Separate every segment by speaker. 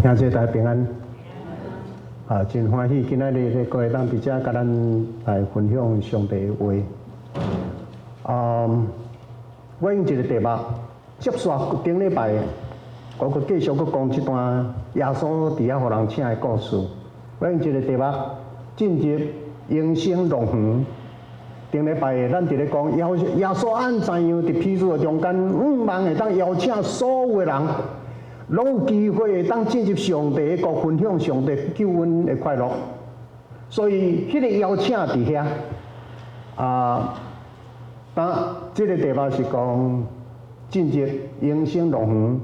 Speaker 1: 兄弟大家平安，啊，真歡喜今仔日咧閣會當佇遮共咱來分享上帝的話。啊，我用一個題目接續頂禮拜，我閣繼續閣講這段耶穌佇遐予人請的故事。我用一個題目進入永生樂園。頂禮拜咱佇咧講耶穌按怎樣佇譬喻的中間，向望會當邀請所有的人，攏有機會會當進入上帝的國，分享上帝救恩的快樂。所以，彼個邀請佇遐，啊，當這個題目是講進入永生樂園，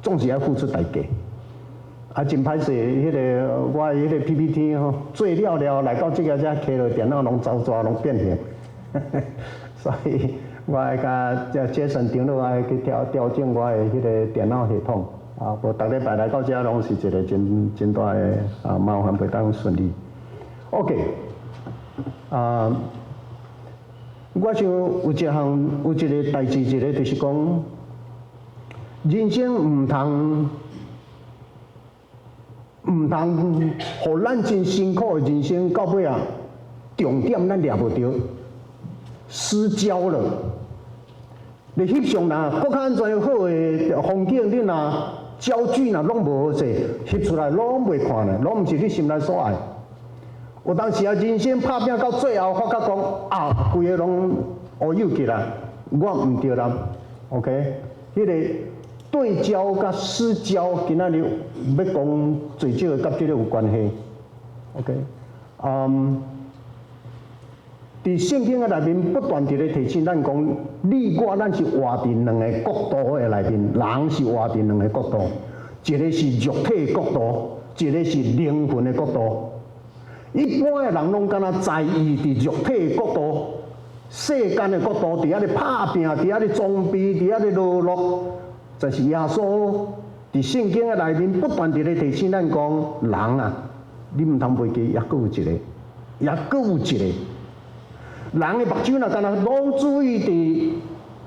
Speaker 1: 總是愛付出代價。啊，真歹勢，彼個我的彼個 PPT 吼，做了了來到這个遮，開落電腦攏走逝，攏變形，所以我愛共這傑森長老愛去調調整我的彼個電腦系統。啊，無逐禮拜來到遮攏是一個真真大的啊麻煩，袂當順利。OK，啊，我想有一項有一個代誌，一個就是講，人生毋通毋通，予咱真辛苦的人生到尾啊，重點咱掠無著，失焦了。你翕相若閣較按怎樣好的風景，你若焦距若攏無好勢，翕出來攏袂看咧，攏毋是你心內所愛。有當時啊，人生拍拚到最後，發覺講啊，規个攏烏有去啦，我毋對啦。OK，彼個對焦佮失焦，今仔日欲講最少佮這個有關係。OK，嗯。佇聖經的內面不斷佇咧提醒咱講，你我咱是活佇兩个國度的內面，人是活佇兩个國度，一个是肉體的國度，一个是靈魂的國度。一般的人攏敢若在意佇肉體的國度、世間的國度，佇遐咧拍拚，佇遐咧裝備，佇遐咧勞碌。但是耶穌佇聖經的內面不斷佇咧提醒咱講，人啊，你毋通袂記，猶閣有一个，猶閣有一个。人的目睭若敢若攏注意佇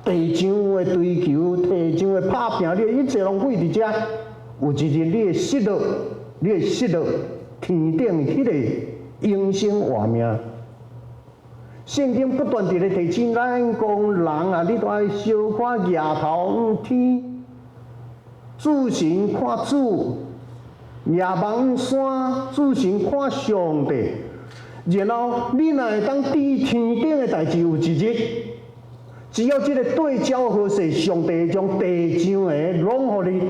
Speaker 1: 地上的追求、地上的拍拚，你的一切攏費佇遮。有一日你會失落，你會失落天頂彼个永生活命。聖經不斷佇咧提醒咱講，人啊，你都愛小可舉頭向天，注神看主，舉目向山，注神看上帝。然後你若會當注意天頂的代誌，有一日，只要這個對焦好勢，上帝會將地上的攏予你。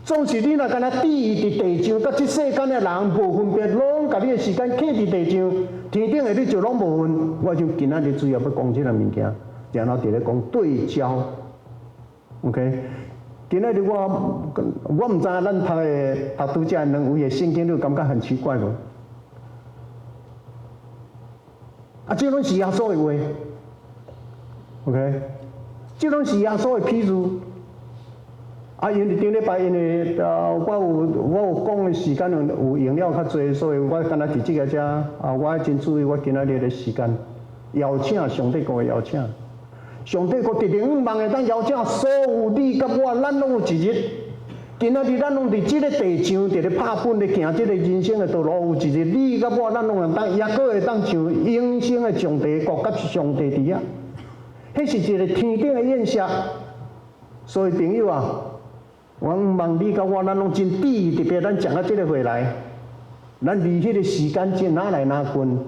Speaker 1: 總是你若敢若注意佇地上，佮這世間的人無分別，攏共你的時間花佇地上，天頂的你就攏無份。我就今仔日主要欲講這个物件，然後佇咧講對焦。OK，今仔日我我毋知影咱讀的讀拄才兩位的聖經，你有感覺很奇怪無？啊，這攏是耶穌的話，OK，這攏是耶穌的譬喻。啊，因為頂禮拜因為啊，我有我有講的時間有有用了較濟，所以我敢若佇這个遮啊，我真注意我今仔日的時間，邀請上帝國的邀請，上帝國直直向望會當邀請所有你佮我，咱攏有一日。今仔日咱攏佇這个地上，佇咧拍拼咧行這个人生的道路，有一日你佮我，咱攏會當，猶閣會當上永生的上帝國，佮上帝佇遐。彼是一个天頂的宴席。所以朋友啊，我望你佮我，咱攏真注意，特別咱講到這个會來，咱離彼个時間真若來若近，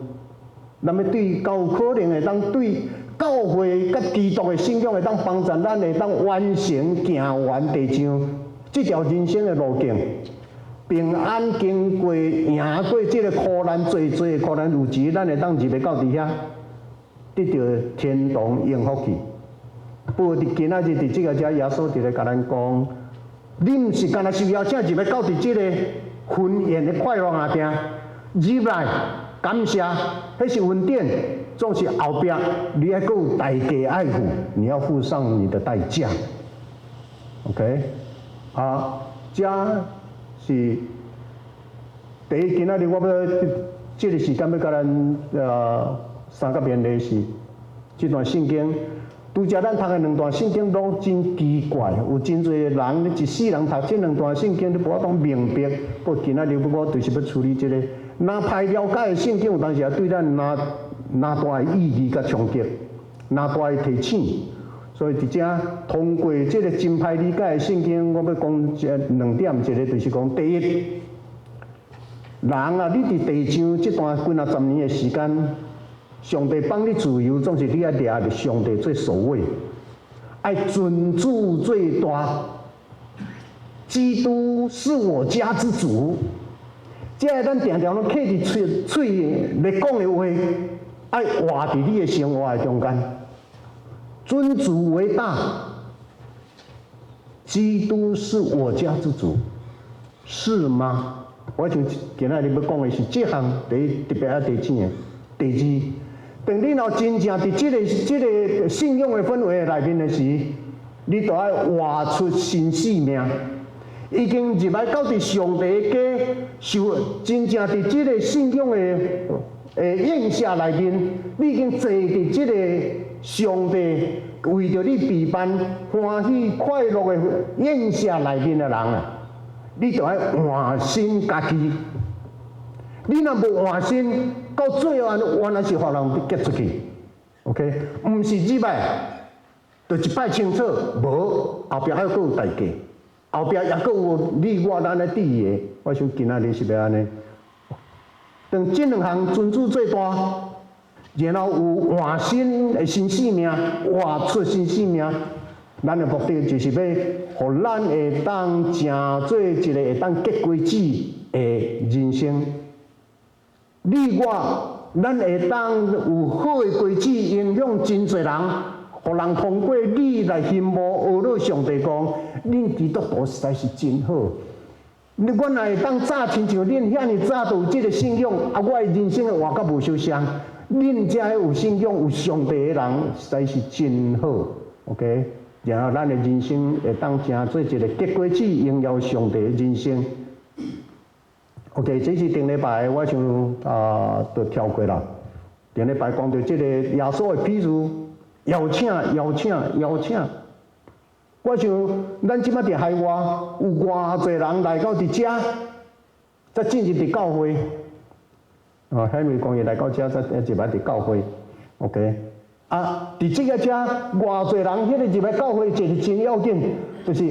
Speaker 1: 咱欲對較有可能會當對教會佮基督的信仰會當幫助咱，會當完成行完地上這條人生的路徑，平安經過贏過這個苦難，濟濟的苦難，有時咱會當入來到佇遐，得著天堂永福去。不過佇今仔日佇這个遮，耶穌佇咧共咱講，你毋是干焦受邀請入來到佇這個婚宴的快樂下邊，入來感謝，彼是恩典，總是後壁你愛閣有代價愛付，你要付上你的代價。OK。啊，這是第一。今仔日我欲這个時間欲共咱相佮勉勵的是這段聖經。拄才咱讀的兩段聖經攏真奇怪，有真濟人，你一世人讀這兩段聖經，你無法度明白。不過今仔日我就是欲處理這個，若歹了解的聖經，有當時也對咱若若大的意義佮衝擊，若大的提醒。所以佇遮通過這個真歹理解的聖經，我欲講這兩點，一個就是講，第一，人啊，你佇地上這段幾若十年的時間，上帝放你自由，總是你愛掠著上帝做首位，愛尊主最大。基督是我家之主，這个咱定定攏刻佇喙喙咧講的話，愛活佇你的生活的中間。尊主為大，基督是我家之主，是嗎？我想今仔日欲講的是這項第一特別愛提醒的。第二，當你若真正佇這個信仰的氛圍內面的時，你就愛活出新生命。已經入來到佇上帝的家，受真正佇這個信仰的宴席內面，你已經坐佇這個上帝為著你備辦歡喜快樂的宴席內面的人啊，你就愛換新家己。你若無換新，到最後原來是予人趕出去。OK，毋是入來，就一擺清楚，無後壁還閣有代價，後壁猶閣有你我咱咧注意的。我想今仔日是欲按呢。當這兩項尊主做大，然後有換新的新生命，活出新生命，咱的目的就是欲予咱會當成做一個會當結果子的人生。你我，咱會當有好的果子，影響真濟人，予人通過你來羨慕學樂上帝講，恁基督徒實在是真好。你我若會當早親像恁遐爾早就有這个信仰，啊，我的人生會活甲無相像。恁遮有信仰、有上帝的人，實在是真好。OK，然後咱的人生會當成做一個結果子，榮耀上帝的人生。OK，這是頂禮拜，我想啊，就跳過啦。頂禮拜講著這個耶穌的譬喻，邀請、邀請、邀請。我想，咱這擺佇海外有偌濟人來到佇遮，才進入佇教會。啊，海美講伊來到遮，才入來佇教會。OK，啊，佇這个遮偌濟人，彼个入來教會，一個真要緊，就是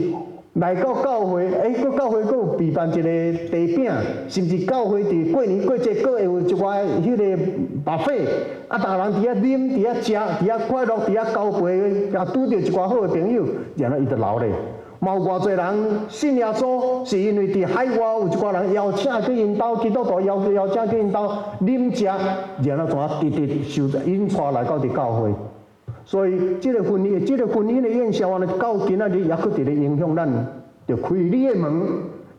Speaker 1: 來到教會，閣教會閣有備辦一個茶餅，甚至教會佇過年過節閣會有一寡彼个 buffet，啊，逐人佇遐啉，佇遐食，佇遐快樂，佇遐交陪，也拄著一寡好的朋友，然後伊就留咧。嘛有偌濟人信耶穌，是因為佇海外有一寡人邀請去𪜶兜，基督徒邀邀請去𪜶兜啉食，然後怎直直受引帶來到佇教會。所以，這个婚姻的宴席，按呢到今仔日猶閣佇咧影響咱，著開你的門，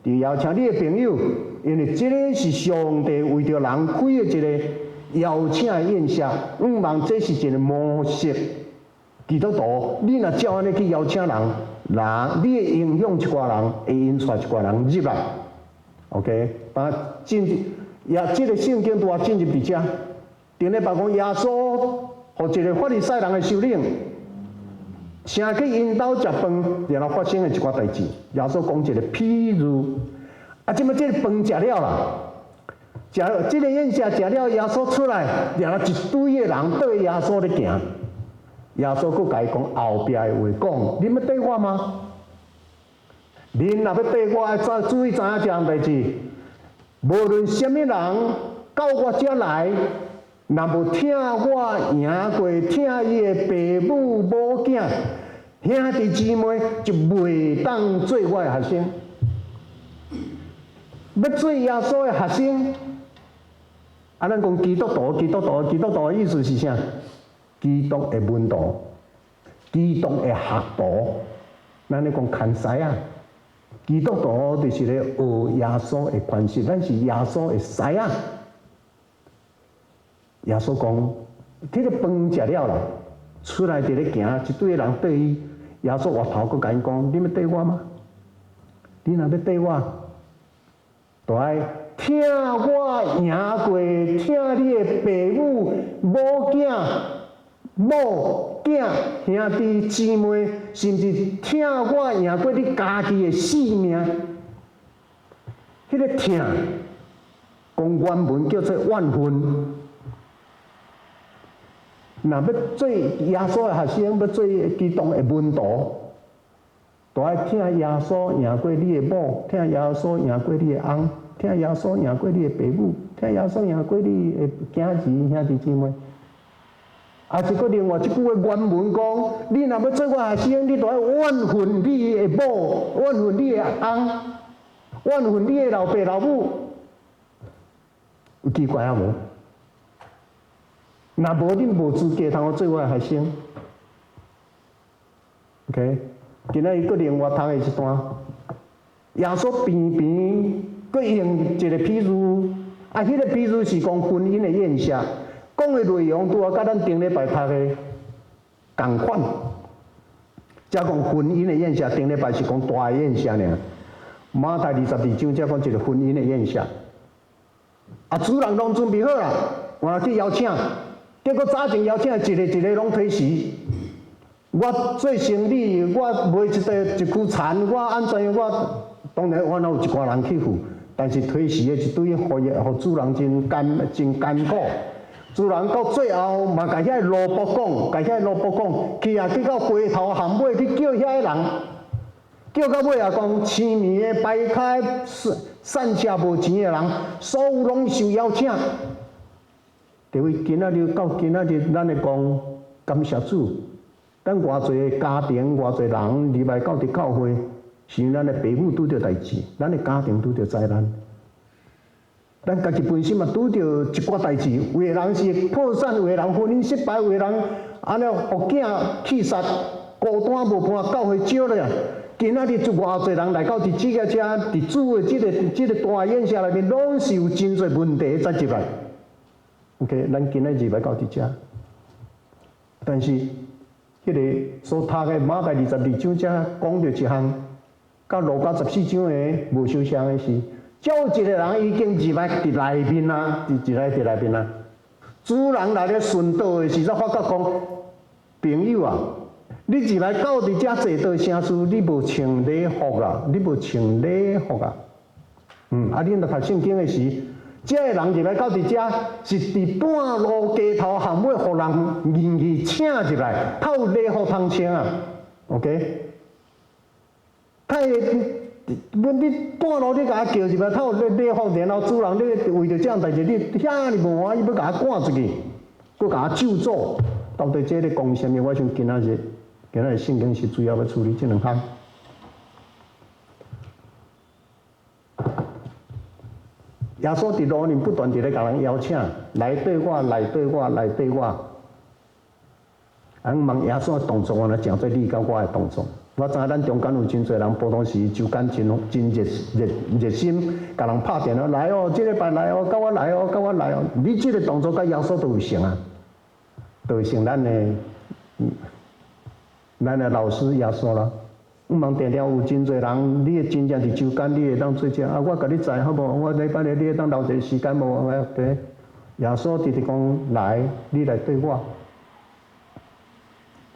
Speaker 1: 著邀請你的朋友，因為這个是上帝為著人開的一個邀請的宴席，向望這是一個模式。基督徒，你若照按呢去邀請人，人你會影響一寡人，會引帶一寡人入來。OK，把進也這个聖經拄仔進入佇遮，頂禮拜講耶穌。予一个法利賽人的首領，請去𪜶兜食飯，然後發生的一寡代誌。耶穌講一個譬喻，啊，這擺這个飯食了啦，食這个宴席食了，耶穌出來，然後一堆的人對耶穌咧行。耶穌閣共伊講後壁的話，講：恁欲綴我嗎？恁若欲綴我，愛注意知影一項代誌，無論啥物人到我遮來，若無疼我贏過疼伊的爸母母囝、兄弟姊妹，就袂當做我的學生。欲做耶穌的學生，啊，咱講基督徒，基督徒，基督徒的意思是啥？基督的門徒，基督的學徒。咱咧講牽師仔，基督徒就是咧學耶穌的款式，咱是耶穌的師仔。耶穌講，彼个飯食了啦，出來佇咧行，一堆人綴伊。耶穌回頭閣共𪜶講：恁欲綴我嗎？恁若欲綴我，就愛疼我贏過疼你的爸母、母囝、某。囝、兄弟姊妹，甚至疼我贏過你家己的性命。彼個疼，講原文叫做怨恨。若欲做耶穌的學生，欲做基督的門徒，都愛疼耶穌贏過你的某，疼耶穌贏過你的翁，疼耶穌贏過你的爸母，疼耶穌贏過你的囝兒兄弟姊妹。啊，是閣另外一句話原文講，你若欲做我學生，你都愛怨恨你的某，怨恨你的翁，怨恨你的老爸老母。有奇怪啊無？若無恁無資格通做我的學生。OK，今仔日閣另外讀的一段，耶穌邊邊閣用一個譬喻，啊，彼個譬喻是講婚姻的宴席，講的內容拄仔佮咱頂禮拜讀的仝款。遮講婚姻的宴席，頂禮拜是講大的宴席爾。馬太22章才講一個婚姻的宴席，啊，主人攏準備好啦，換去邀請，結果早前邀請的一個一個攏推辭。我做生意，我賣一塊一區田，我按怎樣？我當然我有一寡人去赴，但是推辭的一堆，予予主人真艱真艱苦。主人到最後嘛，共遐個奴僕講，共遐個奴僕講，去啊，去到街頭巷尾去叫遐個人，叫到尾啊，講痴迷的、掰開、散食無錢的人，所有攏受邀請。各位，今仔日到今仔日，咱會講感謝主。咱偌濟个家庭，偌濟人入來到佇教會，是因為咱的爸母拄著代誌，咱的家庭拄著災難，咱家己本身嘛拄著一寡代誌。有的人是破產，有的人婚姻失敗，有的人按呢予囝氣殺，孤單無伴，教會少了。今仔日就偌濟人來到佇這个遮，佇主的這個大宴席內面，攏是有真濟問題才入來。OK，咱今仔日入來到佇遮，但是，彼個所讀的馬太22章遮講著一項，佮路加14章的無相像的是，遮有一個人已經入來佇內面啊，佇入來佇內面啊。主人來咧巡桌的時陣，發覺講，朋友啊，你入來到佇遮坐桌啥事？你無穿禮服啊？你無穿禮服啊？啊，恁若讀聖經的時，這个人入來到佇遮，是佇半路街頭巷尾，予人硬去請入來，較有禮服通穿啊。OK，他會阮你半路你共伊叫入來，較有禮服，然後主人你為著這項代誌，你遐爾無歡喜，欲共伊趕出去，閣共伊咒詛。到底這咧講啥物？我想今仔日聖經是主要欲處理這兩項。耶穌佇路面不斷佇咧共人邀請，來綴我，來綴我，來綴我。啊，問耶穌的動作，原來誠濟你佮我的動作。我知影咱中間有真濟人，普通時周間真真熱熱熱心，共人拍電話來哦，這禮拜來哦，佮我來哦，佮我來哦。你這個動作佮耶穌都有成啊，都會成咱的老師耶穌啦。毋茫定定有真濟人，你會真正佇周間，你會當做這啊？我共你載好無？我禮拜日你會當留一個時間無？對，耶穌直直講來，你來綴我。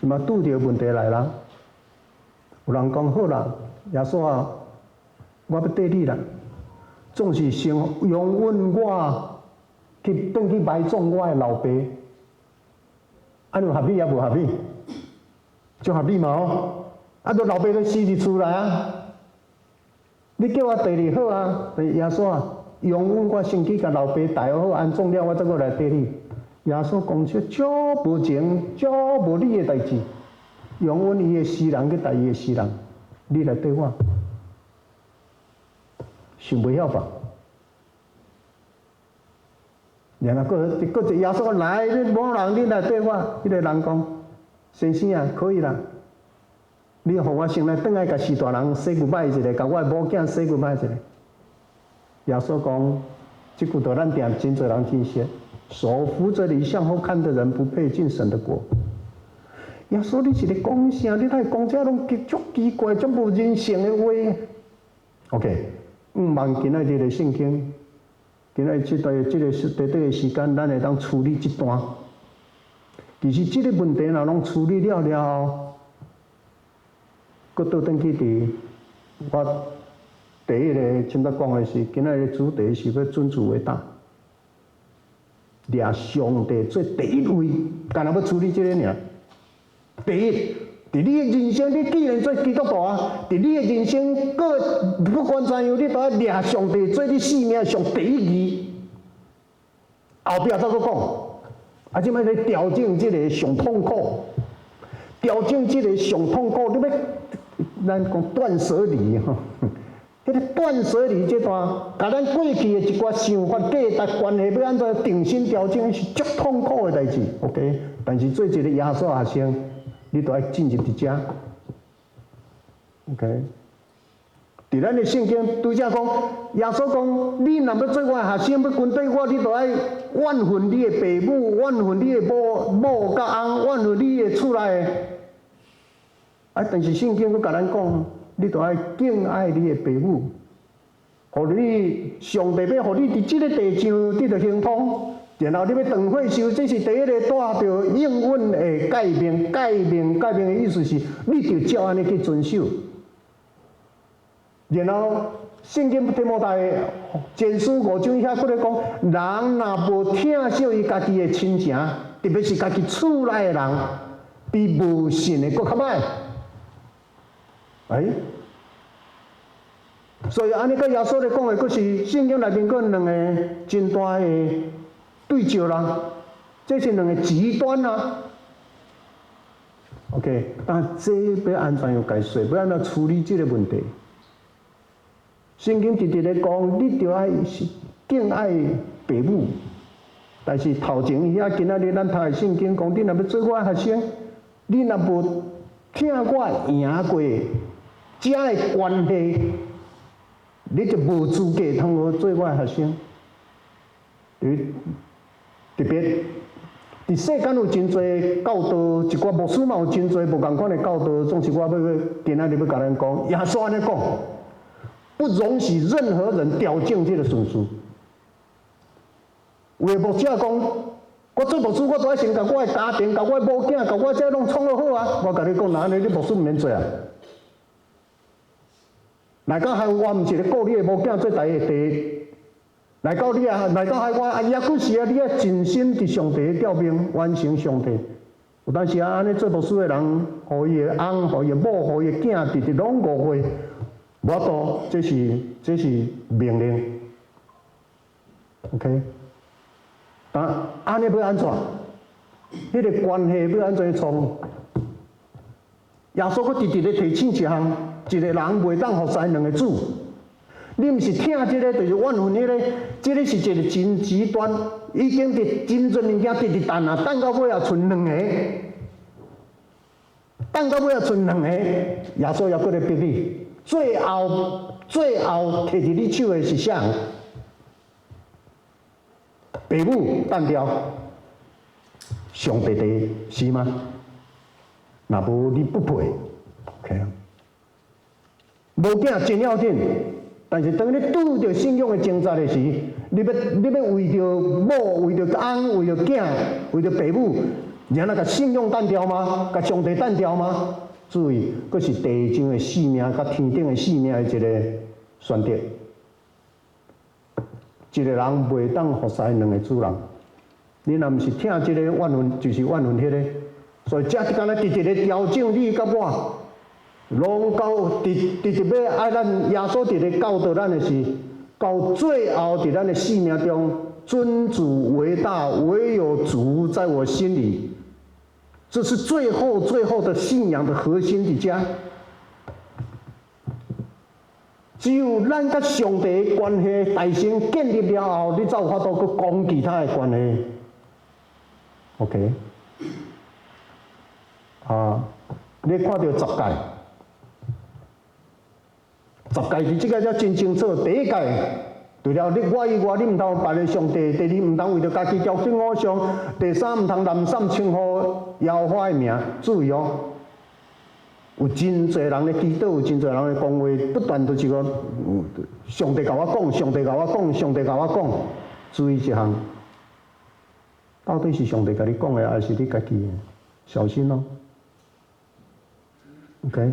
Speaker 1: 這馬拄著問題來啦。有人講好啦，耶穌啊，我欲綴你啦。總是先容允我去轉去埋葬我的老爸，按呢有合理抑無合理？足合理嘛吼！啊，都老爸都死佇厝內啊！你叫我綴你好啊，耶穌啊，容允我先去共老爸代好安葬了，我才閣來綴你。耶穌講出足無情、足無理的代誌，容允伊的死人去代伊的死人，你來綴我，想袂曉吧？然後閣閣一耶穌來，你某人你來綴我，彼個人講，先生啊，可以啦。你予我先來轉來共序大人 say goodbye 一下，共我的某囝 say goodbye 一下。耶穌講，這句著咱定真濟人真熟。手扶著籬向後看的人，不配進神的國。耶穌，你是咧講啥？你哪會講這攏足奇怪、足無人性的話？OK，毋茫今仔日的聖經，今仔日這段這個是短短的時間，咱會當處理這段。其實這个問題若攏處理了了後，閣倒轉去佇我第一个凊彩講的是，今仔日主題是欲尊主為大，掠上帝做第一位，干焦欲處理這个爾。第一，佇你的人生，你既然做基督徒啊，佇你的人生，閣不管怎樣，你都愛掠上帝做你生命上第一義。後壁再閣講，啊，這擺咧調整這个上痛苦，調整這个上痛苦，你欲咱講斷捨離吼，彼个斷捨離這段，共咱過去的一寡想法、價值關係，欲按怎重新調整，是足痛苦的代誌。OK，但是做一个耶穌學生，你都愛進入佇遮。OK，佇咱的聖經拄才講，耶穌講，你若欲做我的學生，欲跟綴我，你都愛怨恨你的爸母，怨恨你的某某佮翁，怨恨你的厝內的。啊！但是聖經閣共咱講，你都愛敬愛你的爸母，予你上帝欲予你佇這个地上得著亨通，然後你欲斷歲壽，這是第一个帶著應允的誡命，誡命，誡命的意思是，你著照按呢去遵守。然後聖經提摩太前書五章遐閣咧講，人若無疼惜伊家己的親情，特別是家己厝內的人，比無信的閣較歹。欸，所以按呢，佮耶穌咧講的，閣是聖經內面閣兩個真大的對照啦。這是兩個極端啊。OK，但這欲按怎樣解說？欲按怎處理這个問題？聖經直直咧講，你著愛敬愛爸母。但是頭前遐今仔日咱讀的聖經講，你若欲做我的學生，你若無疼我贏過遮的關係，你就無資格通好做我的學生。特別佇世間有真濟教導，一寡牧師嘛有真濟無仝款的教導。總是我欲今仔日欲共咱講，耶穌按呢講，不容許任何人調整這个順序。有的牧者講，我做牧師，我都愛先共我的家庭、共我的某囝、共我這攏創落好啊！我共你講，若按呢，你牧師毋免做啊。來到海我毋是咧顧你的某囝做第一第一。來到你啊，來到海外，啊，抑閣是啊，你愛盡心佇上帝的召命，完成上帝。有當時啊，按呢做牧師的人，予伊的翁、予伊的某、予伊的囝，直直攏誤會，無法度，這是命令。OK，但按呢欲按怎？彼个關係欲按怎創？耶穌閣直直咧提醒一項，一個人袂當服侍兩个主。你毋是疼這个，就是怨恨彼个，這个是一个真極端，已經佇真濟物件直直等啊，等到尾仔賰兩個，等到尾仔賰兩個，耶穌猶閣咧逼你，最後最後提佇你手的是啥人？爸母擲掉，上帝第一，是嗎？若無你不配，OK。某囝真要緊，但是當你拄著信仰的掙扎的時，你欲為著某、為著翁、為著囝、為著爸母，然後共信仰擲掉嗎？共上帝擲掉嗎？注意，閣是地上的性命佮天頂的性命的一個選擇。一個人袂當服侍兩个主人，你若毋是疼這个怨恨，就是怨恨彼个。所以這敢若直直咧調整你佮我，攏到直直直欲愛咱耶穌直咧教導咱的是，到最後佇咱的生命中，尊主為大，唯有主在我心裡，這是最後最後的信仰的核心佇遮。只有咱佮上帝的關係大先建立了後，你才有法度閣講其他的關係。OK，啊，你看著十誡，十誡佇這个才真清楚。第一誡，除了你我以外，你毋通別个上帝；第二，毋通為著家己雕刻偶像；第三，毋通濫衊稱呼耶和華的名。注意哦，有真濟人咧祈禱，有真濟人咧講話，不斷都是講，上帝共我講，上帝共我講，上帝共我講。注意一項，到底是上帝共你講的，還是你家己的？小心哦。OK，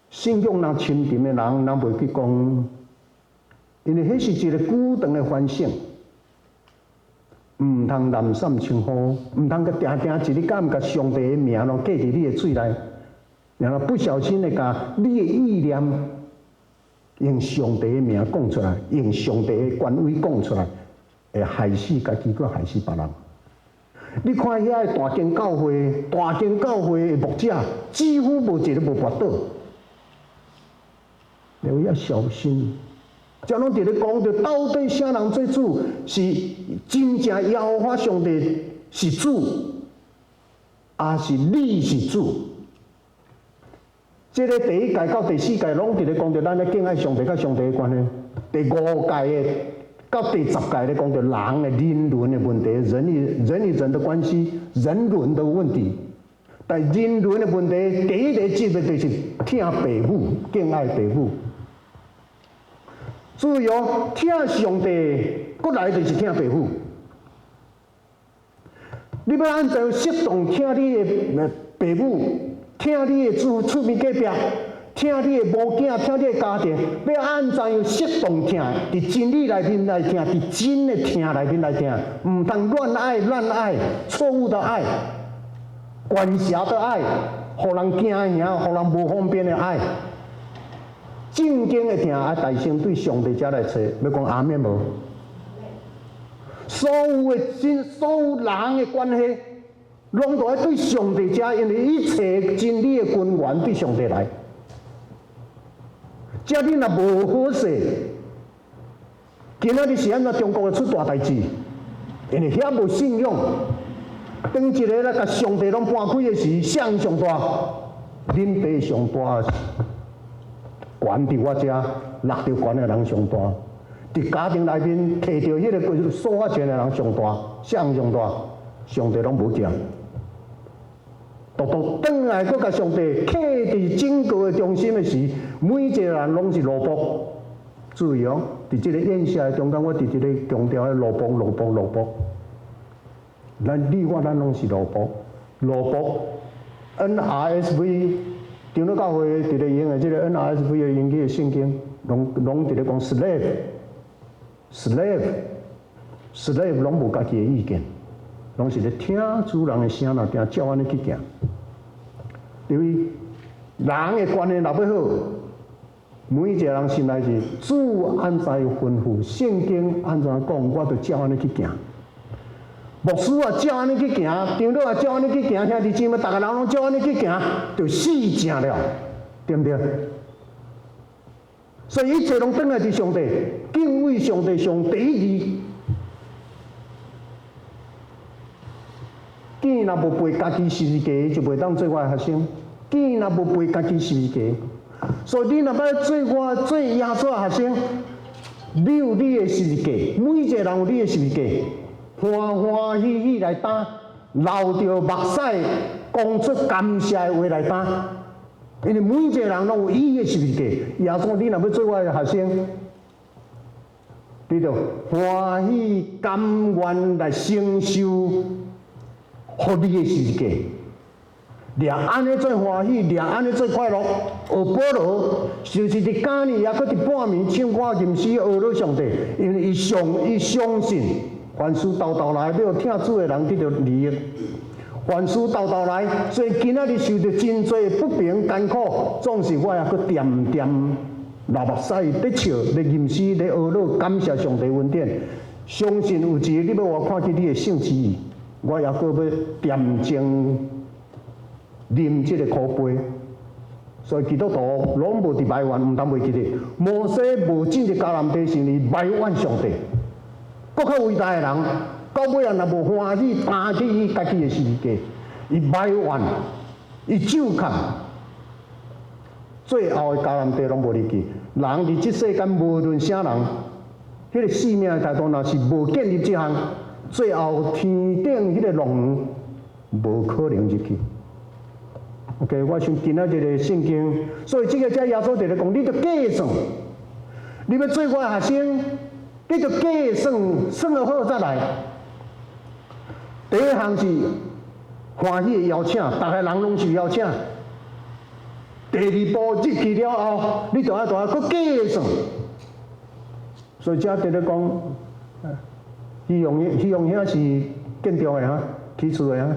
Speaker 1: 信仰若深沉的人，人袂去講，因為彼是一個久長的反省，毋通濫訕稱呼，毋通閣定定一日敢共上帝的名攏掛佇你的喙內，然後不小心的共你的意念用上帝的名講出來，用上帝的權威講出來，會害死家己，閣害死別人。你看遐个大間教會，大間教會的牧者，幾乎無一個無跋倒。你要小心。這攏佇咧講著，到底啥人做主？是真正耶和華上帝是主，抑是你是主？這个第一誡到第四誡攏佇咧講著咱咧敬愛上帝佮上帝的關係。第五誡的到第十誡咧講著人的人倫的問題，人與人的關係，人倫的問題。但人倫的問題，第一個節的就是疼爸母，敬愛爸母。注意哦，疼上帝，閣來就是疼爸母。你欲按怎適當疼你的爸母，疼你的厝厝邊隔壁，疼你的某囝，疼你的家庭，欲按怎樣適當疼？佇真理內面來疼，佇真的疼內面來疼，毋通亂愛亂愛，錯誤的愛，管轄的愛，予人驚嚇，予人無方便的愛。正經的疼，愛大聲對上帝遮來揣，欲講阿們無？所有的真，所有人的關係，攏都愛對上帝遮，因為一切真理的根源對上帝來。遮你若無好勢，今仔日是按怎中國會出大代誌？因為遐無信仰。當一个咧共上帝攏搬開的時，啥人上大？恁爸上大，權佇我遮，搦著權的人上大。佇家庭內面提著彼个說話權的人上大，啥人上大？上帝攏無見。獨獨轉來，閣共上帝放佇整個的中心的時，每一個人攏是奴僕。注意哦，佇這个宴席的中間，我直直咧強調彼奴僕、奴僕、奴僕。咱你我咱攏是奴僕，奴僕。NRSV 長老教會佇咧用的這个 NRSV 的英語的聖經，攏攏佇咧講 slave，slave，slave 攏無家己的意見，攏是咧聽主人的聲，若定照按呢去行。因為人的關係若欲好，每一個人心內是主按怎吩咐，聖經按怎講，我就照按呢去行。牧師也照按呢去行，長老也照按呢去行，兄弟姊妹，逐个人攏照按呢去行，就死正了，對毋對？所以一切攏轉來佇上帝，敬畏上帝上第一義。囝若無背家己十字架，就袂當做我的學生。囝若無背家己十字架，所以你若欲做我做耶穌的學生，你有你的十字架，每一個人有你的十字架，歡歡喜喜來擔，流著目屎，講出感謝的話來擔。因為每一個人攏有伊的十字架。耶穌，你若欲做我的學生，你就歡喜甘願來承受。予你的十字架，掠按呢做歡喜，掠按呢做快樂。學保羅就是佇監裡，抑閣佇半暝唱歌吟詩，呵咾上帝，因為伊相信，凡事沓沓來，欲疼主的人得著利益。凡事沓沓來，所以今仔日受著真濟不平艱苦，總是我抑閣恬恬流目屎，咧笑，咧吟詩，咧呵咾，感謝上帝恩典。相信有一日你欲我看見你的聖旨。我抑閣欲恬靜啉這个苦杯，所以基督徒攏無佇埋怨，毋通袂記得。摩西無進入迦南地，是因為埋怨上帝。閣較偉大的人，到尾仔若無歡喜擔起伊家己的十字架，伊埋怨，伊咒崁，最後的迦南地攏無入去。人佇這世間無論啥人，彼个性命的態度若是無建立這項。最後天頂彼个樂園無可能入去。OK，我想今仔日个聖經，所以這个遮耶穌佇咧講，你著計算，你欲做我的學生，你著計算算得好再來。第一項是歡喜的邀請，逐个人攏受邀請。第二步入去了後，你就愛大閣計算。所以遮佇咧講，彼用彼用遐是建築的哈，起厝的哈。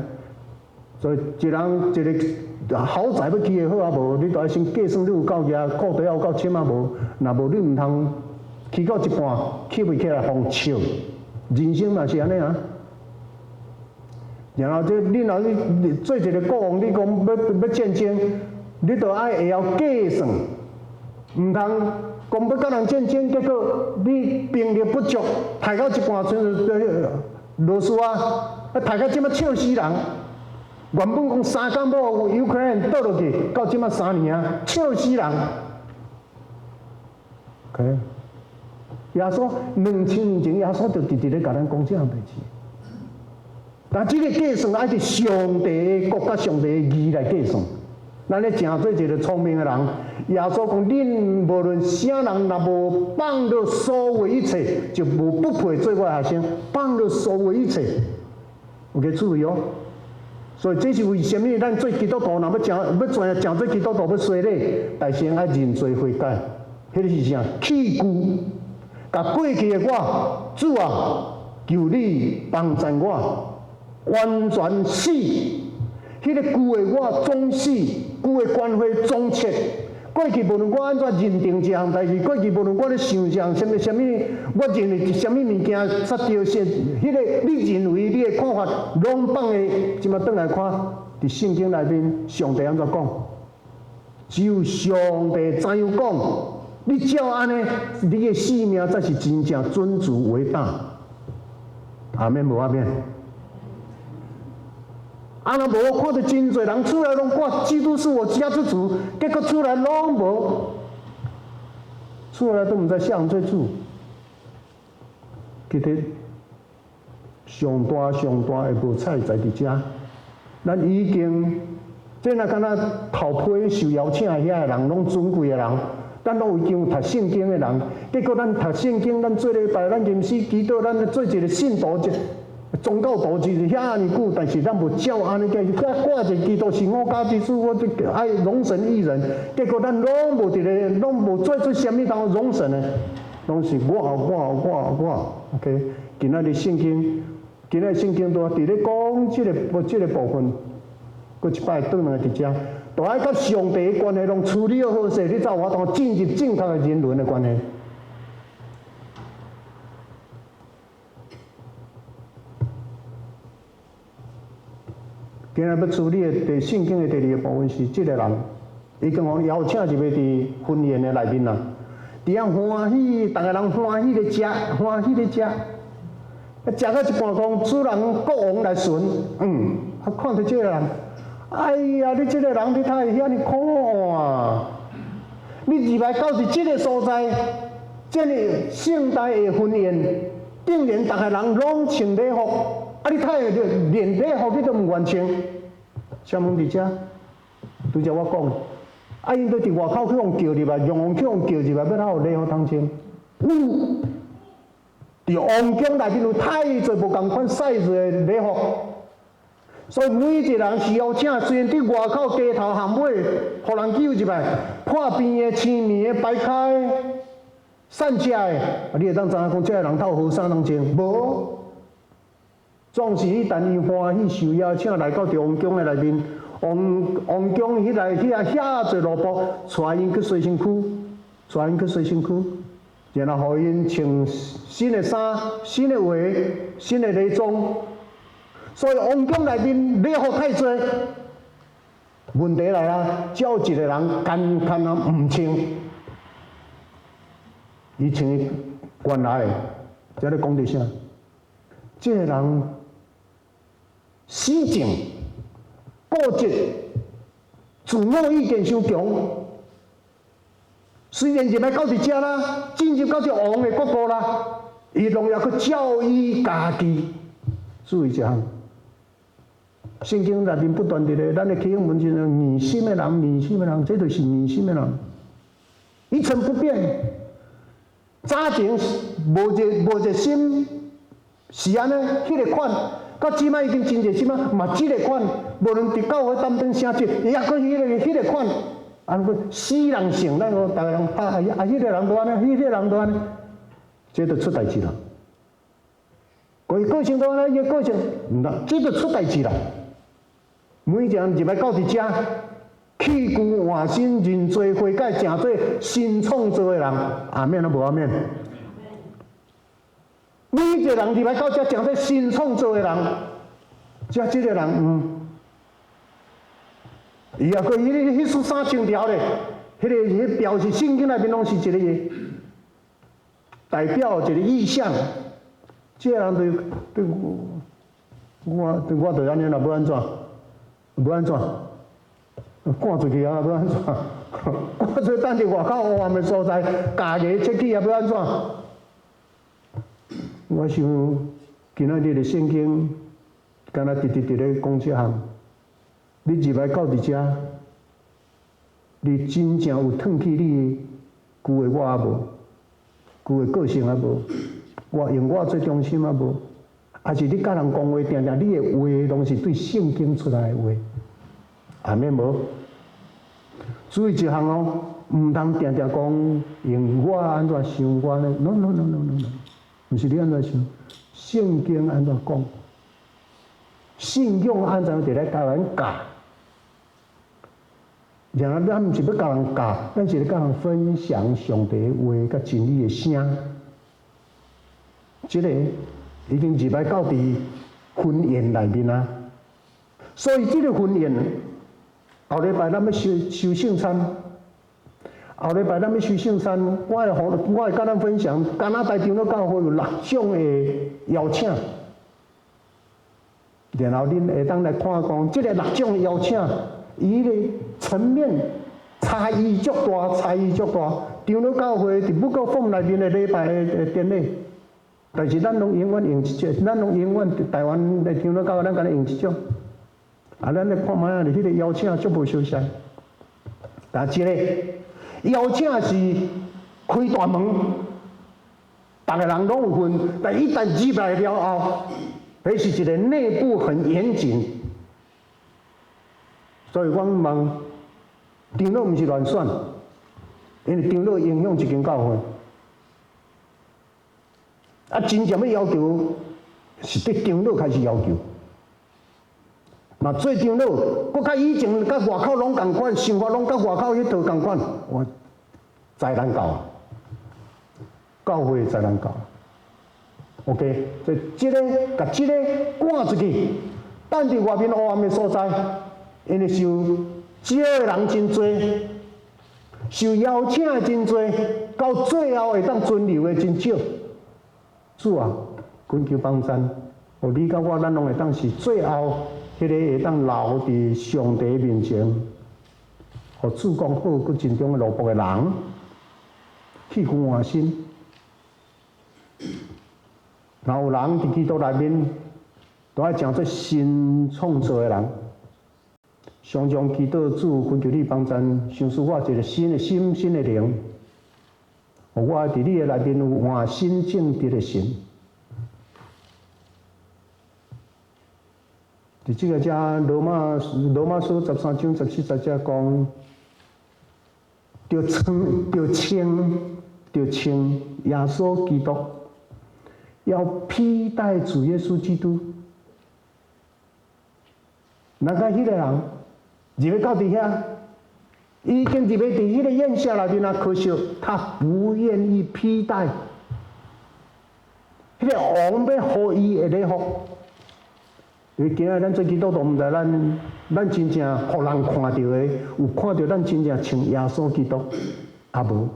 Speaker 1: 所以一人一個豪宅欲起會好啊無，你就愛先計算你有夠額，褲袋有夠深啊無？若無你毋通起到一半起袂起來，予笑。人生嘛是按呢啊。然後這你若你做一個國王，你講欲欲戰爭，你就愛會曉計算，毋通講欲佮人戰爭，結果你兵力不足，刣到一半，像羅斯啊，刣到這馬笑死人。原本講3工欲烏克蘭倒落去，到這馬3年啊，笑死人。OK，耶穌2000年前，耶穌就直直咧共咱講這項代誌。但這個計算愛佇上帝的國佮上帝的義來計算。咱咧誠做一個聰明的人，耶穌講：恁無論啥人，若無放落所有一切，就無不配做我的學生。放落所有一切，有個注意哦。所以這是為啥物？咱做基督徒，若欲成欲做成做基督徒欲洗禮，但先愛認罪悔改。彼個是啥？棄舊，共過去的我，主啊，求你幫贊我，完全死。彼個舊的我總死，舊的關係總切。過去無論我按怎認定一項代誌，過去無論我咧想一項啥物啥物，我認為啥物物件煞著是，彼個你認為你的看法，攏放下，這馬轉來看，佇聖經內面，上帝按怎講？只有上帝知影講，你照按呢，你的性命才是真正尊主為大。阿們無阿們？啊！若無看著真濟人厝內攏掛基督是我家之主，結果厝內攏無，厝內都毋知啥人做主。其實上大上大的無彩在佇遮，咱已經這若敢若頭批受邀請的遐个人，攏尊貴的人，咱攏已經有讀聖經的人，結果咱讀聖經，咱做禮拜，咱吟詩祈禱，咱做一個信徒。宗教徒就是遐爾久，但是咱無照按呢計，掛掛一個基督是我家之主，我就愛榮神益人。結果咱攏無佇咧，攏無做出啥物通榮神的，攏是我我我我。OK，今仔日聖經，今仔日聖經都佇咧講這個部分，閣一擺轉來佇遮，都愛佮上帝的關係攏處理好勢，你才有法度進入正確的人倫的關係。今日欲處理的佇聖經的第二個部分是這個人，伊共予邀請入去佇婚宴的內面啦，佇遐歡喜，逐个人歡喜咧食，歡喜咧食，啊，食到一半講主人國王來巡，啊，看著這個人，哎呀，你這個人你哪會遐爾苦啊？你入來到佇這個所在，這个盛大的婚宴，竟然逐个人攏穿禮服。啊！你哪會連禮服你都毋願穿？請問佇遮，拄才我講，啊，𪜶都佇外口去予叫入來，用王去予叫入來，欲哪有禮服通穿？有，佇王宮內面有太濟無仝款 size 的禮服，所以每一個人是邀請，雖然佇外口街頭巷尾，予人叫入來，破病的、青糜的、白跤的、散食的，啊，你會當知影講，這个人透好衫通穿？無。總是彼陣伊歡喜受邀請來到王宮的內面，王王宮彼內遐遐濟奴僕，帶𪜶去洗身軀，帶𪜶去洗身軀，然後予𪜶穿新的衫、新的鞋、新的禮裝。所以王宮內面禮服太濟，問題來啊，只有一個人干干啊毋穿，伊穿原來的，這咧講著啥？這个人死性、固執、自我意見傷強。雖然入來到佇遮啦，進入到這王的國度啦，伊攏猶閣照伊家己。注意一項，聖經內面不斷佇咧，咱的啟應文真硬心的人，硬心的人，這就是硬心的人，一成不變。早前無熱無熱心是按呢，彼個款。到這擺已經真濟，這擺嘛這个款，無論佇教會擔當啥職，伊猶閣彼个款，啊，閣死人性，咱講逐个人啊啊，彼个人都按呢，彼个人都按呢，這就出代誌啦。伊個性都按呢，伊個性，毋得，這就出代誌啦。每一個人入來到佇遮，去舊換新，認罪悔改，成做新創造的人，阿們啊無阿們？每一個人入來到遮，成做新創造的人，遮這個人，伊猶閣彼束衫穿著咧，彼个表示聖經內面攏是一個代表一個意象，這個人就對我，我就按呢啦，欲按怎？欲按怎？趕出去啊！欲按怎？趕出去等佇外口黑暗的所在，咬牙切齒啊！欲按怎？我想今仔日的聖經，敢若直直佇咧講這項。你入來到佇遮，你真正有褪去你舊的我啊無？舊的個性啊無？我用我做中心啊無？還是你佮人講話，定定你的話攏是對聖經出來的話？阿們無？注意一項哦，毋通定定講用我按怎想我呢？No no no no no no，毋是你按怎想，聖經按怎講？信仰按怎佇咧共人教？然後咱毋是欲共人教，咱是咧共人分享上帝的話佮真理的聲。這个已經入來到佇婚宴內面啊，所以這個婚宴，後禮拜咱欲守聖餐，後禮拜咱欲守聖餐，我會佮咱分享，加拿大長老教會有六種的邀請，然後恁會當來看講，這个六種的邀請，伊的層面差異足大，差異足大。長老教會佇 Google Form 內面的禮拜的典禮。但是咱攏永遠用一種，咱攏永遠台灣的長老教會，咱敢若用一種。啊，咱來看覓仔，彼个邀請足無相像。但這個邀請是開大門，逐个人攏有份。但一旦入來了後，彼是一个內部很嚴謹。所以我問長老毋是亂選，因為長老影響一間教會。啊，真正欲要求是對長老開始要求。嘛，做長老，閣較以前佮外口攏仝款，想法攏佮外口彼套仝款，我災難到，教會災難到。OK，所以這个共這个趕出去，等佇外面黑暗的所在，因為受招的人真濟，受邀請的真濟，到最後會當存留的真少。主啊，懇求幫贊，予你佮我，咱攏會當是最後彼个會當留佇上帝面前，予主講好，閣盡忠的奴僕的人，去舊換新。若有人佇基督內面，都愛成做新創造的人。常常祈禱主，懇求你幫贊，賞賜我一個新的心、新的靈，予我佇你的內面有換新正直的心。佇這個遮羅馬書13章14節講，著穿耶穌基督，要披戴主耶穌基督。那個彼個人入去到佇遐，已經入去佇彼個宴席內面啊，可惜他不願意披戴。彼個王欲予伊的禮服，因為今仔咱做基督徒，毋知咱真正予人看著的，有看著咱真正穿耶穌基督，啊無？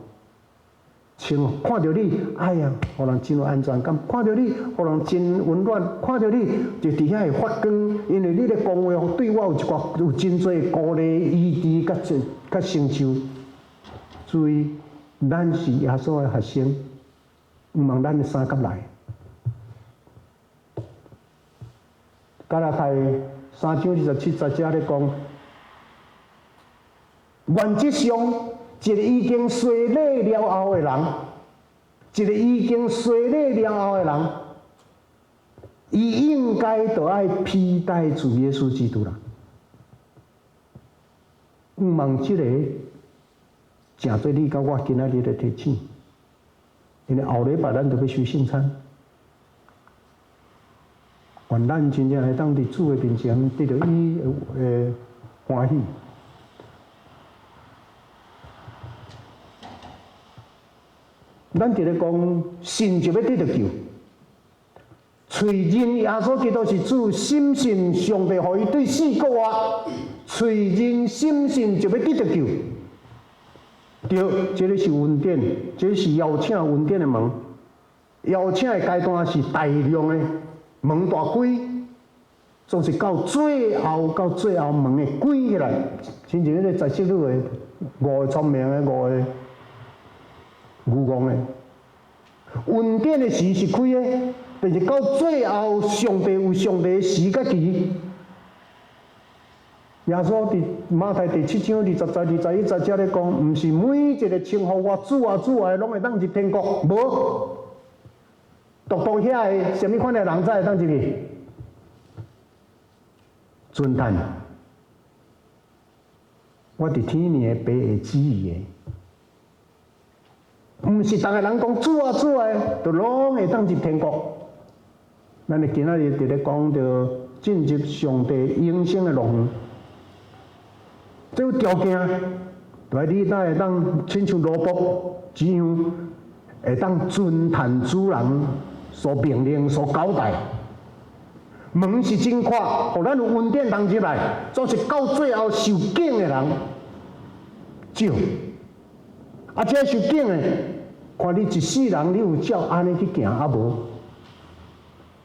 Speaker 1: 穿看著你，哎呀，予人真有安全感；看著你，予人真溫暖；看著你，就佇遐會發光，因為你咧講話，對我有一寡有真濟鼓勵、醫治佮佮成就。注意，咱是耶穌的學生，毋望咱的衫甲來。加拉太3章27節遮咧講，原則上，一個已經洗禮了後的人，一個已經洗禮了後的人，伊應該就愛披戴主耶穌基督啦。毋望這個誠做你佮我今仔日的提醒，因為後禮拜咱就欲守聖餐，願咱真正會當佇主的面前得著伊的歡喜。咱佇咧講信就欲得著救，喙認耶穌基督是主，深信上帝予伊對死復活，喙認深信就欲得著救。對，這个是恩典，這是邀請恩典的門。邀請的階段是大量的門大開，總是到最後，到最後門會關起來，親像彼個十色女的五個聰明的，五個愚戇的。恩典的時是開的，但是到最後，上帝有上帝的時佮期。耶穌佇馬太第七章二十節、二十一節遮咧講，毋是每一個稱呼我主啊主啊的，攏會當入天國，無。獨獨遐的，啥物款的人才會當入去？尊嘆，我佇天父的爸的旨意的，毋是逐个人講主啊主啊的，就攏會當入天國。咱今仔日佇咧講著進入上帝永生的樂園。這有條件，來你才會當親像奴僕一樣，會當遵趁主人所命令、所交代。門是真闊，予咱有恩典通入來，總是到最後受警的人少。啊，這受警的，看你一世人，你有照按呢去行啊無？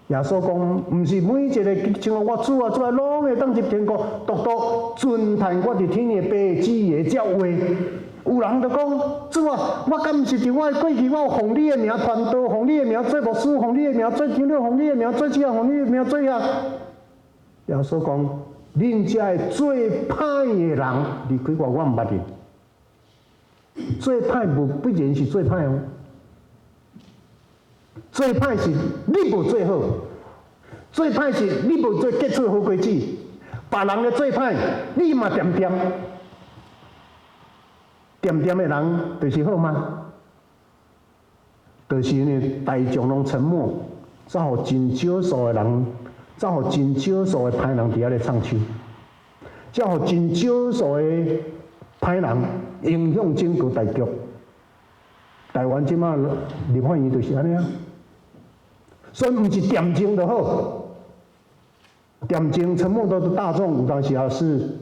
Speaker 1: 耶穌講，毋是每一個像我主啊主啊，攏會當入天國，獨獨遵趁我佇天的爸旨意的這話。有人就講，主啊，我敢毋是佇我的過去，我有奉你的名傳道，奉你的名做牧師，奉你的名做長老，奉你的名做這，奉你的名做遐。耶穌講，恁遮的做歹的人，離開我，我毋捌恁。做歹無必然是做歹哦。做歹是你無做好，做歹是你無做結出好果子。別人咧做歹，你嘛恬恬，恬恬的人就是好嗎？就是因為大眾攏沉默，才予真少數的人，才予真少數的歹人佇遐咧唱秋，才予真少數的歹人影響整個大局。台灣這馬立法院就是按呢啊，所以毋是恬靜就好，恬靜沉默的大眾有當時也是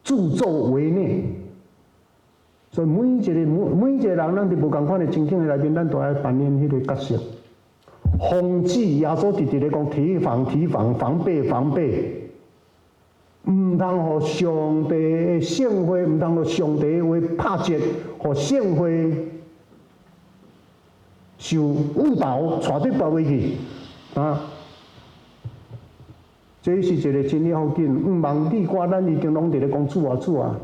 Speaker 1: 助紂為虐。所以每一個每一個人，咱佇無仝款的情景的內面，咱都愛扮演彼個角色。防止耶穌直直咧講，提防、提防、防備、防備，毋通予上帝的聖會，毋通予上帝的話拍折，予聖會受誤導，帶對別位去啊！這是一個真要緊，毋望你我，咱已經攏佇咧講主啊主啊！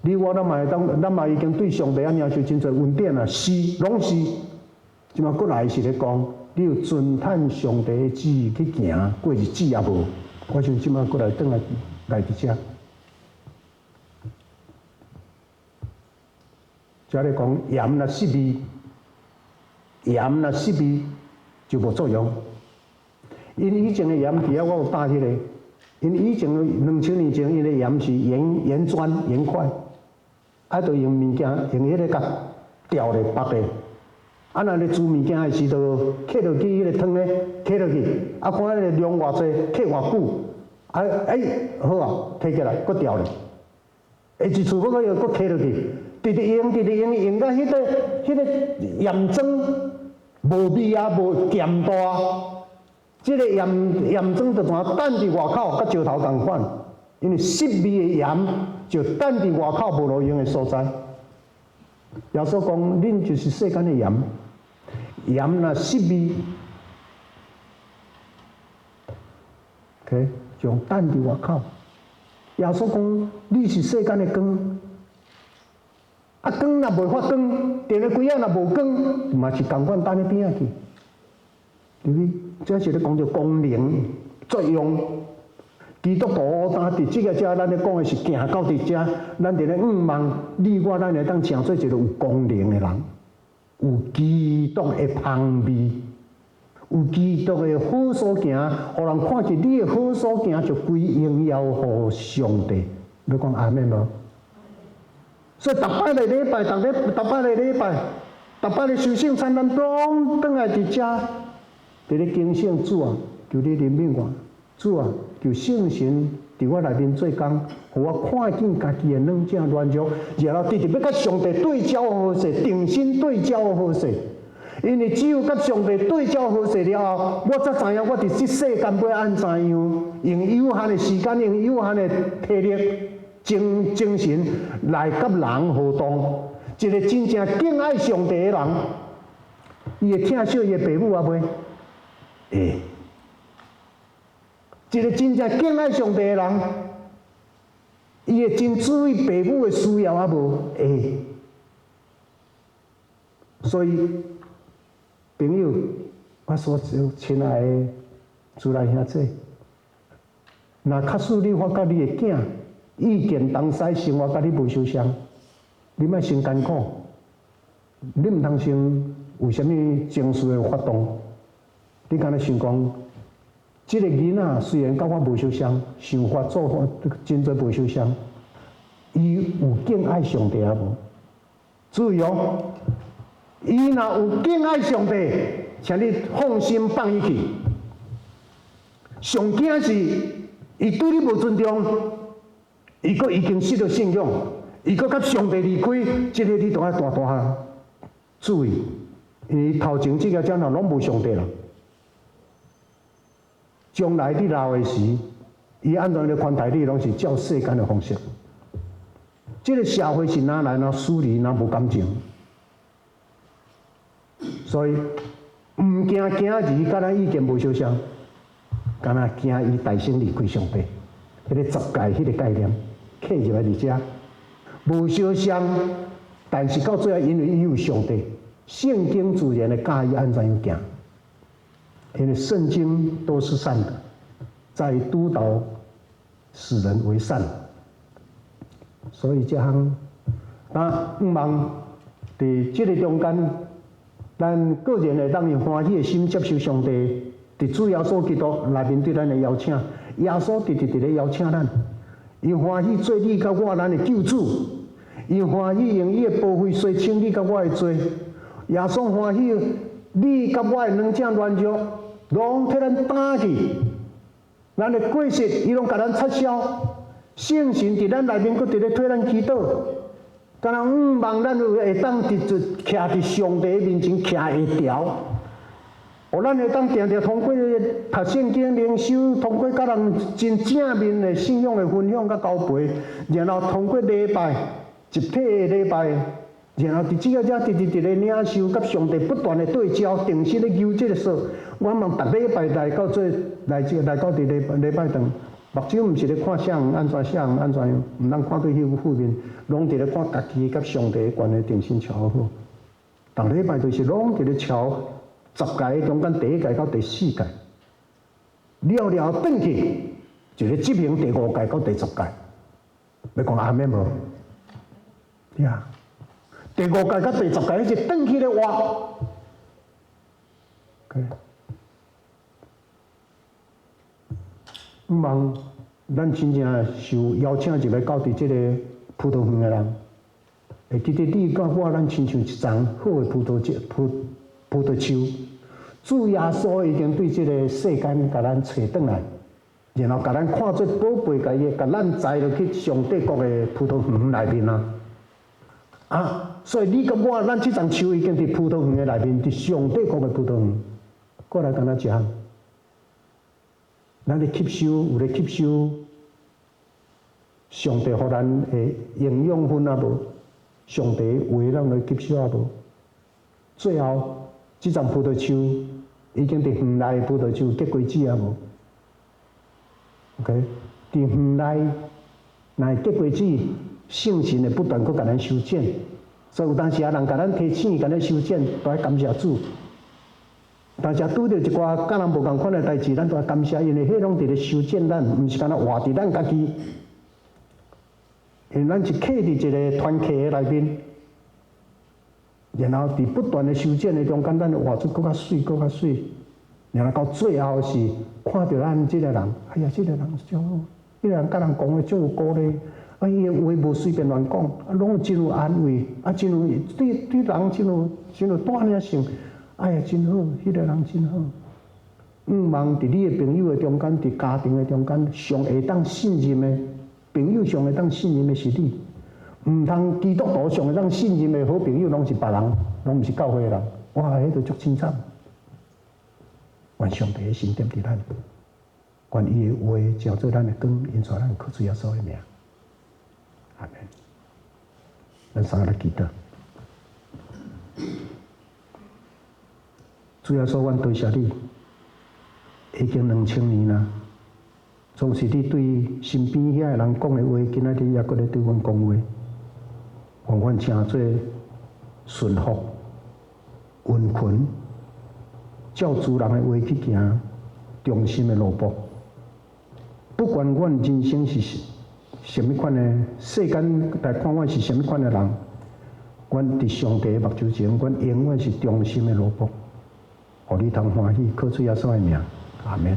Speaker 1: 你我咱嘛會當，咱嘛已經對上帝啊領受真濟恩典啊，是，攏是。這馬閣來是咧講，你有遵趁上帝的旨意去行過日子抑無？我想這馬閣來轉來來佇遮。遮咧講鹽若失味，鹽若失味就無作用。𪜶以前的鹽佇遐，我有帶彼個。𪜶以前2000年前，𪜶的鹽是鹽鹽磚鹽塊，啊，就用物件用彼個共調咧縛咧。啊，若咧煮物件的時，就刻落去彼個湯咧，刻落去，啊，看彼個量偌濟，刻偌久，啊，欸，好啊，提起來，閣調咧。下一次閣閣又閣刻落去，直直用，直直用，用到彼個彼個鹽磚無味啊，無鹹大。這個鹽鹽磚就怎等佇外口，佮石頭仝款，因為失味的鹽就等佇外口無路用的所在。耶穌講，恁就是世間的鹽，鹽若失味，OK，就等佇外口。耶穌講，你是世間的光，啊光若袂發光，電的櫃仔若無光，嘛是仝款等佇邊仔去，對不對？這是咧講著功能作用。基督徒當佇這个遮，咱咧講的是行到佇遮，咱佇咧向望你我，咱會當成做一個有功能的人，有基督的芳味，有基督的好所行，予人看見你的好所行，就歸榮耀予上帝。欲講阿們無？所以逐擺的禮拜，逐禮逐擺的禮拜，逐擺的受聖餐，咱攏轉來佇遮，佇咧警醒主啊，求你憐憫我，主啊，求聖神佇我內面做工，予我看見家己的軟正軟弱，然後直直欲佮上帝對焦好勢，定心對焦好勢。因為只有佮上帝對焦好勢了後，我才知影我佇這世間欲按怎樣，用有限的時間，用有限的體力、精神來佮人互動。一個真正敬愛上帝的人，伊會疼惜伊的爸母啊袂？會。一個真正敬愛上帝的人，伊會真注意爸母的需要啊無？會。所以，朋友，我所親愛的主內兄姊，若假使你發覺你的囝意見東西生活佮你無相像，你莫先艱苦，你毋通先有啥物情緒的發動，你敢若想講，這個囡仔雖然佮我無相像，想法做法真濟無相像，伊有敬愛上帝啊無？注意哦，伊若有敬愛上帝，請你放心放伊去。上驚是，伊對你無尊重，伊閣已經失去信仰，伊閣佮上帝離開，這个你都愛大大漢注意，因為頭前這个將來攏無上帝啦。將來你老的時，伊按怎來寬待你，攏是照世間的方式。這个社會是哪來哪疏離，哪無感情，所以毋驚囝兒佮咱意見無相像，敢若驚伊大聲離開上帝。彼个十誡彼个概念，刻入來佇遮，無相像，但是到最後，因為伊有上帝，聖經自然會教伊按怎樣行。因為聖經都是善的，在督導使人為善。所以這項，那向望佇這个中間，咱個人會當用歡喜的心接受上帝，佇主耶穌基督內面對咱的邀請。耶穌直直佇咧邀請咱，伊歡喜做你佮我咱的救主，伊歡喜用伊的寶血洗清你佮我的罪。耶穌歡喜你佮我的軟正軟弱，攏替咱擔去，咱的過失，伊攏共咱擦消。聖神佇咱內面，閣佇咧替咱祈禱，敢若向望咱有會當佇徛佇上帝面前徛會牢。予咱會當定定通過讀聖經靈修，通過佮人真正面的信仰的分享佮交陪，然後通過禮拜集體的禮拜，然後佇這个遮直直佇咧領受，佮上帝不斷的對焦，定心咧求這个說。我望逐禮拜來到這來這來到佇禮禮拜堂，目睭毋是咧看啥人按怎啥人按怎樣，毋通看對彼副面，攏佇咧看家己佮上帝的關係定心喬好。逐禮拜就是攏佇咧喬十誡中間第一誡到第四誡，了了轉去就咧執行第五誡到第十誡。欲講阿們無？呀，第五誡到第十誡是轉去咧活。Okay. 向望咱真正受邀請入來到佇這个葡萄園的人，會記得你佮我，咱親像一叢好的葡萄樹、葡萄樹。主耶穌已經對這个世間共咱揣轉來，然後共咱看做寶貝，共伊共咱栽落去上帝國的葡萄園內面啊！啊，所以你佮我，咱這叢樹已經佇葡萄園的內面，佇上帝國的葡萄園，過來敢若一項。咱咧吸收，有咧吸收上帝予咱的營養分啊無？上帝的話咱來吸收啊無？最後，這叢葡萄樹已經佇園內的葡萄樹結果子啊無？OK，佇園內若會結果子，聖神會不斷閣共咱修剪，所以有當時啊，人共咱提醒，共咱修剪，都愛感謝主。但是拄著一寡佮人無仝款的代誌，咱都愛感謝，因為彼攏佇咧修剪咱，毋是干焦活佇咱家己。因為咱是契佇一個團契的內面，然後佇不斷的修剪的中間，咱活出閣較媠，閣較媠。然後到最後是看著咱這個人，哎呀，這個人真好，這個人佮人講話足有鼓勵，啊，伊的話無隨便亂講，啊，攏真有安慰，啊，真有對對人真有帶領性，哎呀，真好，彼個人真好。向望佇你的朋友的中間，佇家庭的中間，上會當信任的朋友，上會當信任的是你。毋通基督徒上會當信任的好朋友，攏是別人，攏毋是教會的人。哇，彼就足凄慘。願上帝的神踮佇咱，願伊的話照做咱的光，引帶咱靠主耶穌的名。阿門。咱三个來祈禱。主耶穌，阮多謝你，已經2000年啦。總是你對身邊遐个人講的話，今仔日猶閣咧對阮講話，願阮成做順服、溫群，照主人的話去行，忠心的奴僕。不管阮人生是啥物款的，世間來看阮是啥物款的人，阮佇上帝的目睭前，阮永遠是忠心的奴僕，予你通歡喜，靠主耶穌的名，阿門。